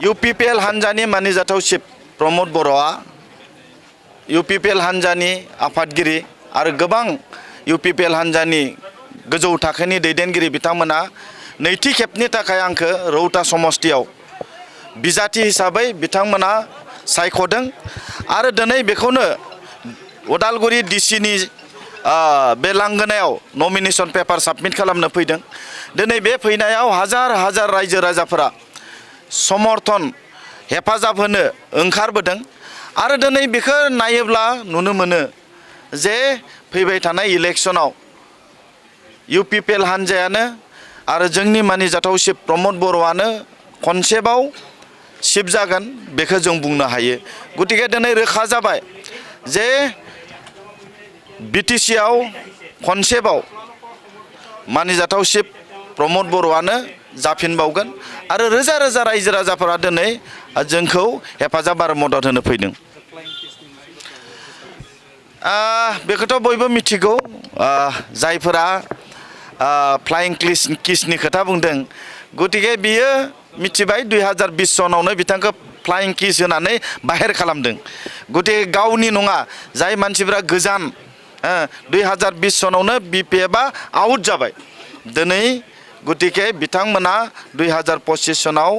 UPPL हानजानि मानिजाथाव chief प्रमद बर'आ UPPL हानजानि आफादगिरि आरो गोबां UPPL हानजानि गोजौ थाखोनि दैदेनगिरि बिथांमोना नैथि खेबनि थाखाय आंखो रौता समस्तियाव बिजाथि हिसाबै बिथांमोना सायख'दों आरो दिनै बेखौनो उदालगुरि DCनि बे लांगोनायाव नमिनेशन पेपार साबमिट खालामनो फैदों। दिनै बे फैनायाव हाजार हाजार रायजो राजाफोरा समर्थन हेफाजाब होनो ओंखारबोदों आरो दिनै बेखौ नायोब्ला नुनो मोनो जे फैबाय थानाय इलेक्शनाव UPPL हानजायानो आरो जोंनि मानिजाथाव चिफ प्रमद बर'आनो खनसेबाव चिफ जागोन बेखौ जों बुंनो हायो। गतिके दिनै रोखा जाबाय जे BTC आव खनसेबाव मानिजाथाव चिफ प्रमद बर'आनो जाफिनबावगोन आरो रोजा रोजा रायजो राजाफोरा दिनै जोंखौ हेफाजाब आरो मदद होनो फैदों। बेखौथ' बयबो मिथिगौ जायफोरा फ्लाइं किसनि खोथा बुंदों। गतिके बियो मिथिबाय 2020 सनावनो बिथांखौ फ्लाइं किस होनानै बाहेर खालामदों। गतिके गावनि नङा जाय मानसिफोरा गोजान 2020 सनावनो BPFआ आउट जाबाय दिनै गतिके बिथांमोना 2025 सनाव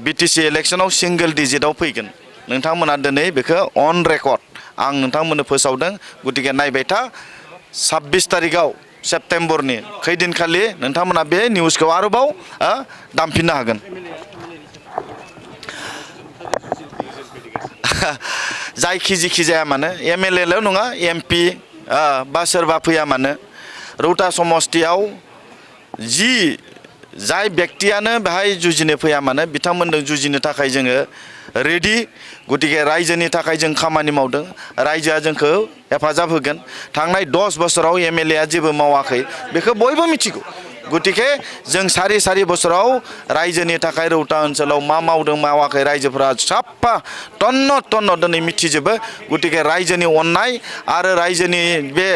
BTC इलेक्शनाव सिंगल डिजिटआव फैगोन। नोंथांमोना दिनै बेखौ अन रेकर्ड आं नोंथांमोननो फोसावदों। गतिके नायबाय था 26 तारिखआव सेप्तेम्बरनि खैदिनखालि नोंथांमोना बे निउसखौ आरोबाव दामफिननो हागोन। जायखि जिखि जाया मानो MLA ल' नङा MP बा सोरबा फैया मानो रौता समस्तियाव जाय व्यक्तियानो बेहाय जुजिनो फैया मानो बिथांमोनजों जुजिनो थाखाय जोङो रेडि। गतिके रायजोनि थाखाय जों खामानि मावदों, रायजोआ जोंखौ हेफाजाब होगोन। थांनाय 10 बोसोराव MLA जेबो मावाखै बेखौ बयबो मिथिगौ। गतिके जों सारि बोसोराव रायजोनि थाखाय रौता ओनसोलाव मा मावदों मावाखै रायजोफोरा साफा तन्न दिनै मिथिजोबो। गतिके रायजोनि अननाय आरो रायजोनि बे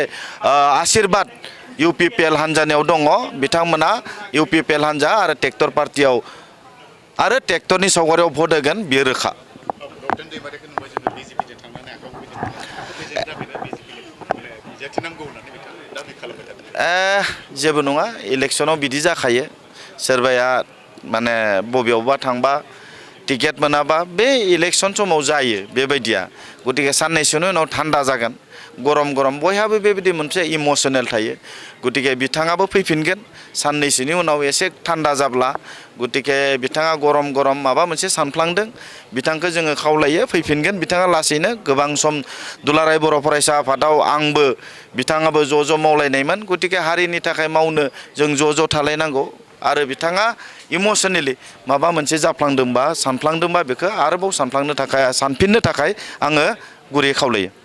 आशीर्बाद UPPL हानजानियाव दङ। बिथांमोना UPPL हानजा आरो ट्रेक्टर पार्टियाव आरो ट्रेक्टरनि सावगारियाव भट होगोन बेयो रोखा। जेबो नङा इलेक्शनाव बिदि जाखायो। सोरबाया माने बबेयावबा थांबा टिकेट मोनाबा बे इलेक्शन समाव जायो बेबायदिया। गतिके साननैसोनि उनाव थान्दा जागोन, गरम बयहाबो बेबायदि मोनसे इमोसनेल थायो। गतिके बिथाङाबो फैफिनगोन साननैसोनि उनाव एसे थान्दा जाब्ला। गतिके बिथाङा गरम माबा मोनसे सानफ्लांदों बिथांखौ जोङो खावलायो फैफिनगोन बिथाङा लासैनो। गोबां सम दुलाराय बर' फरायसा आफादाव आंबो बिथाङाबो ज' मावलायनायमोन। गतिके हारिनि थाखाय मावनो जों ज' थालायनांगौ आरो बिथाङा इमोसनेलि माबा मोनसे जाफ्लांदोंबा सानफ्लांदोंबा बेखौ आरोबाव सानफ्लांनो थाखाय सानफिननो थाखाय आङो गुरै खावलायो।